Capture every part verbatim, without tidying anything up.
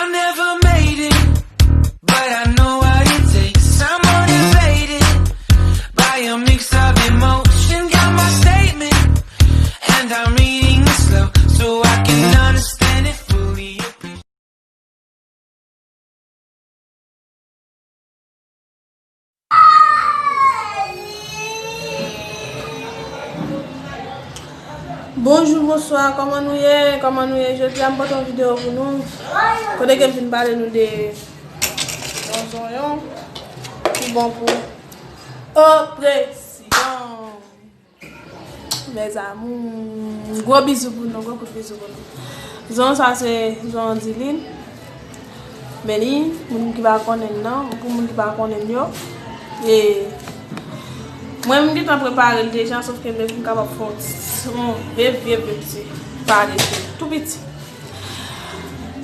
I never made it, but I know what it takes. I'm motivated by a mix of emotion. Got my statement, and I'm reading it slow so I can understand it fully. Bonjou, bonswa, kòman nou ye? Kòman nou ye? Jodi a m pote yon videyo pou nou. Kote ke m vin pale nou de yon zonyon ki bon pou opresyon. Mes amours, gwo bizou pou nou, gwo kout bizou pou nou. Zonyon sa se zonyon Dilin. Men li, moun ki pa konnen l nan, pou moun ki pa konnen l yo. E mwen, m gentan prepare l deja, sof ke m te fin kapab fè yon ti, yon vye, vye, vye ti pale sou li. Tou piti.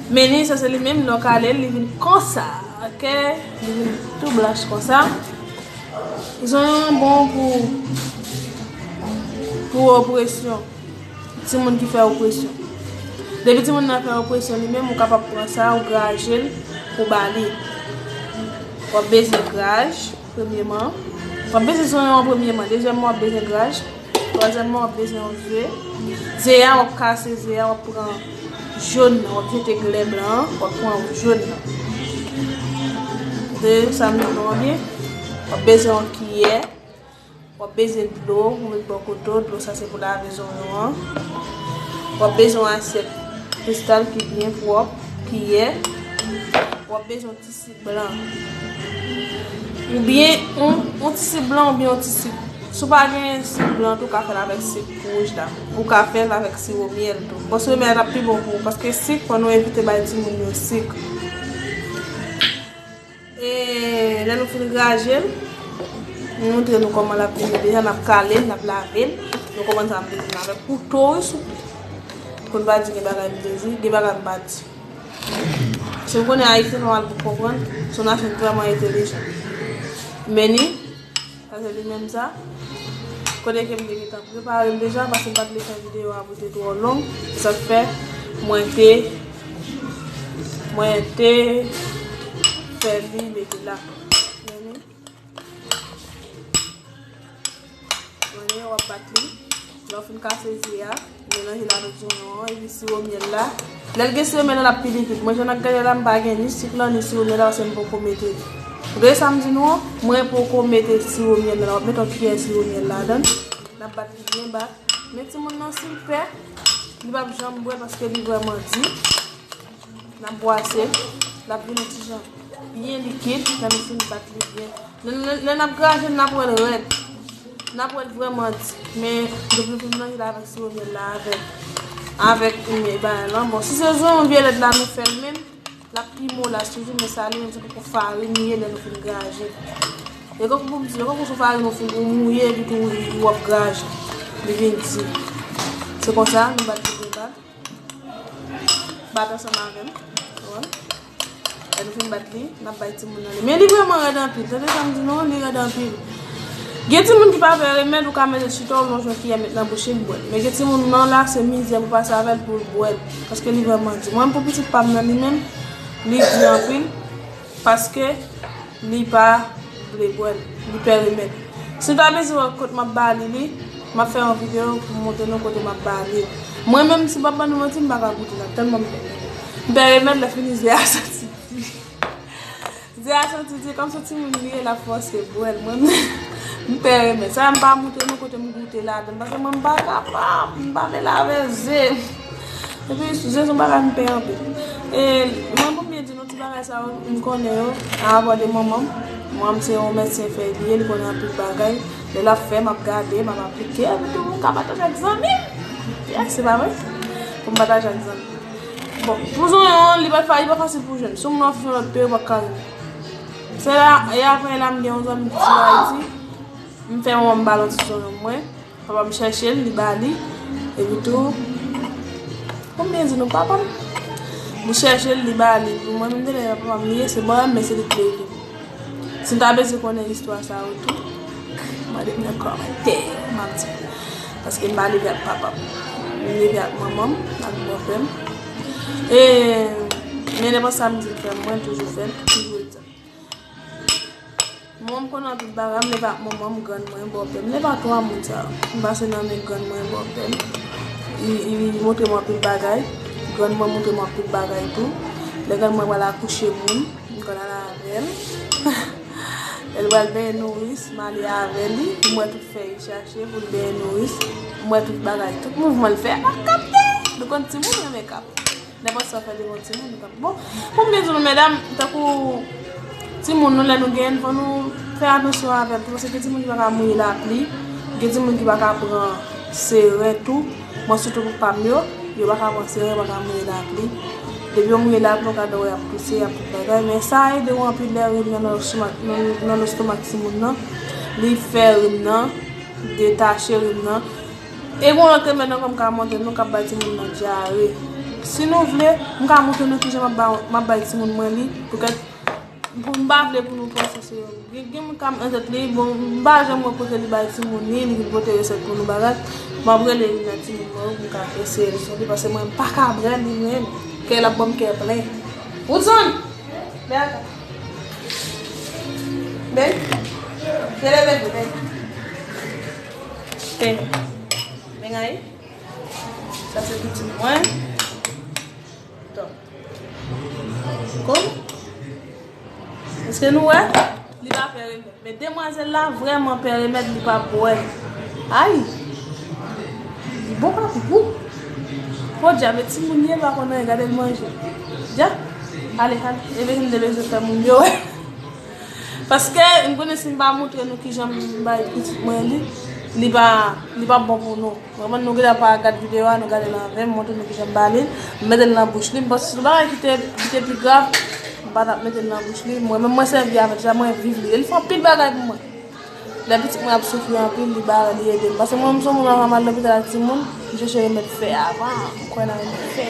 Men li, sa se li menm, lè w kale l, li vin konsa, oke? Li vin tou blanch konsa. Zonyon an bon pou, pou opresyon. Timoun ki fè opresyon. Depi timoun nan fè opresyon li menm, ou kapab pran sa, ou graje l, ou ba li. W ap bezwen graj, premyeman. W ap bezwen zonyon an premyeman. Dezyèmman, w ap bezwen graj. Twazyèmman, w ap bezwen yon ze. Ze a, w ap kase ze a, w ap pran jòn nan, w ap jete glè blan an, w ap pran jòn nan. Tande sa m di nou an byen? W ap bezwen yon kiyè, w ap bezwen dlo pou met bò kote w, dlo sa se pou lave zonyon an. W ap bezwen yon asyèt kristal ki byen pwòp, kiyè. W ap bezwen yon ti sik blan. Oubyen yon, yon ti sik blan oubyen yon ti sik. Si w pa gen sik blan tou, ou ka fè l avèk sik wouj la. Ou ka fè l avèk siwo myèl tou. Bon, siwo myèl la ap pi bon pou ou, paske sik, fò nou evite bay timoun yo sik. E lè nou fin graje l, m montre nou kòman l ap vini deja, n ap kale l, n ap lave l. Nou kòmanse ap vini avèk kouto, wi, souple. Pou n pa di gen bagay m te di, gen bagay m pa di. Si w konnen Ayisyen nòmal pou konprann, se yon nasyon vrèman entelijan. Men ni, sa se li menm sa. Kote ke m te gentan prepare l deja, paske m pa t vle fè videyo a pou te twò long. Se sa k fè mwen te, mwen te fè li mete la. Men ni. Konnen w ap bat li. Lè w fin kase ze a, melanje l avèk zonyon an, epi siwo myèl la. Lè l gen siwo myèl la, l ap pi likid. Mwen, jan n ap gade la, m pa gen ni sik lan, ni siwo myèl la, paske m poko mete li. Ou tande sa m di nou an? Mwen poko mete siwo myèl la. W ap mete yon kiyè siwo myèl ladan l. N ap bat li byen bat. Men timoun nan, si l pè, li p ap janm bwè l paske li vrèman di. N ap bwase l, l ap vin yon ti jan byen likid, lè nou fin bat li byen. Lè, lè, lè n ap graje l, n ap wè l rèd. N ap wè l vrèman di. Men, depi nou fin melanje l avèk siwo myèl la, avèk, avèk, men, bagay lan. Bon, si se zonyon vyolèt la nou fè l menm, l ap pi molas toujou, men sa li menm se tankou farin li ye lè nou fin graje l. E tankou pou m di, e tankou sou farin ou fin, ou mouye, epi tou w ap graje. Li vin di. Se konsa, nou bat li byen bat. Bat ansanm avè m. Ou wè? Lè nou fin bat li, n ap bay timoun nan li. Men li vrèman rèd anpil. Tande sa m di nou, li rèd anpil. Gen timoun ki pa vle remèd, ou ka mete l chita, ou lonje yon kiyè, met nan bouch li, l bwè l. Men gen timoun nan la, se mizè pou pase avè l pou l bwè l. Paske li vrèman di. Mwen, pou pitit pa m nan, li menm, li di anpil. Paske li pa vle bwè l, li pè remèd. Si w ta bezwen wè kot m ap ba li li, m ap fè yon videyo pou m montre nou kote m ap ba li l. Mwen menm, si m p ap ban nou manti, m pa ka goute l, tèlman m pè. M pè remèd, lè fini ze a santi di. Ze a santi di, kòm se timoun li ye, l ap fòse bwè l. Mwen menm, m pè remèd. Sa a m pa montre nou kote m goute ladan l, paske mwen m pa kapab, m pa vle lave ze. Epi, ze se yon bagay m pè anpil. E mwen, pou m byen di nou, ti bagay sa yo, m konnen yo, a rapò de manman m. Manman m se yon medsen fèy li ye, li konnen anpil bagay. Lè l ap fè, m ap gade, m ap aplike, epi tou, m ka pataje ak zanmi m. Yes, se pa vre? Pou m pataje ak zanmi m. Bon, pou zonyon an, li pa fa-, li pa fasil pou jwenn. Si w nan yon lòt peyi, ou pa ka jwenn. Se la, e apre la, m gen yon zanmi ki sou Ayiti. M fè manman m ba l yon ti zonyon mwen. Papa m chèche l, li ba li. Epi tou, konbyen di nou papa m? Li chèche l, li ba li. Pou mwen menm, te lè papa m li ye, se bò m, men se li k leve m. Si n ta bezwen konnen istwa sa yo tou, mande m nan kòmantè, m ap di. Paske m pa leve ak papa m. M leve ak manman m, ak bòpè m. E Men nenpòt sa m di l fè, mwen toujou fè l, toujou egzak. Mwen, m konnen anpil bagay, m leve ak manman m, grann mwen, bòpè m. M leve ak twa moun sa yo. M pase nan men grann mwen, bòpè m. Li, li montre m anpil bagay. Grann mwen montre m anpil bagay tou. Lè grann mwen pral akouche moun, m konn al avè l. Lè l pral benyen nouris, m ale avè li. M wè tout fè li chache pou l benyen nouris. M wè tout bagay, tout mouvman l fè. M ap kapte! Nou konn timoun renmen kapte. Nenpòt sa w fè devan timoun, li p ap bon. Pou m byen di nou, medam, tankou timoun nou, lè nou genyen l, fò nou fè atansyon avè l tou, paske gen timoun ki pa ka mouye lapli, gen timoun ki pa ka pran seren tou. Mwen, sitou pou pa m yo, yo pa ka pran seren, yo pa ka mouye lapli. Depi yo mouye lapli, ou ka wè y ap touse, y ap tout bagay. Men sa ede w anpil lè rim nan, nan lestomak, nan, nan lestomak timoun nan. Li fè rim nan detache, rim nan. E gen yon lòt remèd ankò m ka montre nou k ap bay timoun nan dyare. Si nou vle, m ka montre nou kijan m ap ba, m ap bay timoun mwen li. Poutèt, pou m pa vle pou nou panse se gen, gen moun k ap nan tèt li, bon, m pa janm wè kote li bay timoun li, li vin pote resèt pou nou bagay. M ap rele youn nan timoun mwen yo pou m ka eseye l sou li, paske mwen, m pa ka pran li menm. Kè l ap ban m kè plen. Woodson! Vin atò. Vin. Vin, vin, vin. Vin. Vin, ay. Sa se pitit mwen. Donk. Kòm? Èske nou wè? Li pa pè remèd. Men demwazèl la vrèman pè remèd, li pa bwè. Ay! Li bon pa pou gou. Podyab, e timoun ye, l pa konn anyen, gade l manje. Dja. Ale, ale. E bezwen, m te bezwen fè moun yo wè. Paske m konnen si m pa montre nou kijan m bay pitit mwen li, li pa, li pa bon pou nou. Mwen, nou gentan pa gad videyo a, nou gade l anven, m montre nou kijan m ba li l, m mete l nan bouch li. M panse se yon bagay ki te, ki te pi grav, m pa t ap mete l nan bouch li. Mwen menm, mwen sèvi avè l, deja mwen viv li. E li fè anpil bagay pou mwen. Lè pitit mwen ap soufri anpil, li ba, li ede m. Paske mwen menm, se yon moun anvan m al lopital ak timoun, m chèche remèd fè avan, m kwè nan remèd fè.